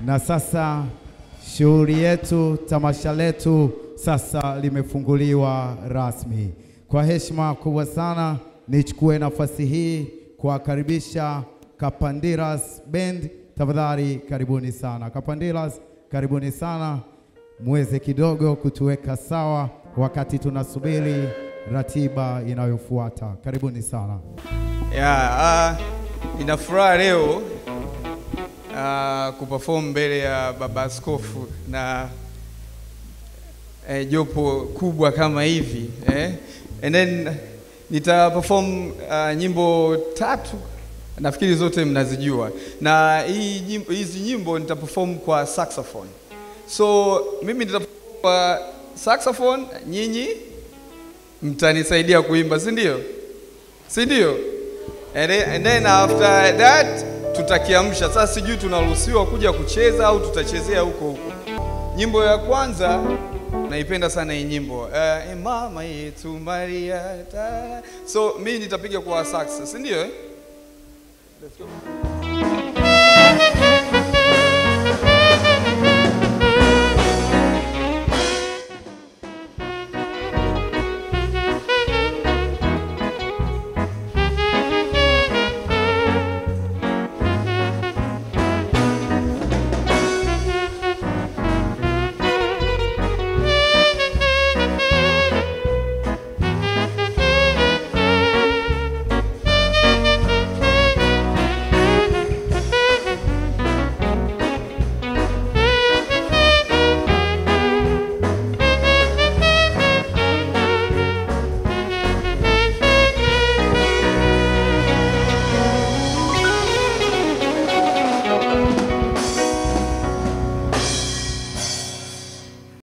Na sasa shughuli yetu, tamasha letu sasa limefunguliwa rasmi. Kwa heshima kubwa sana nichukue nafasi hii kuwakaribisha Kapandiras Band. Tafadhali karibuni sana. Kapandiras, karibuni sana. Muweze kidogo kutuweka sawa wakati tunasubiri ratiba inayofuata. Karibuni sana. Yeah, nina furaha leo kuperform mbele ya Baba Askofu na jopo kubwa kama hivi eh. And then nita perform nyimbo tatu, nafikiri zote mnazijua. Na hizi nyimbo nita perform kwa saxophone. So mimi nita perform kwa saxophone, nyinyi mtanisaidia kuimba, si ndio? Si ndio? And then after that tutakiamsha. Sasa sijui tunaruhusiwa kuja kucheza au tutachezea huko huko. Nyimbo ya kwanza naipenda sana hii nyimbo. Mama yetu Maria. Ta. So mimi nitapiga kwa sax, si ndio eh? Let's go.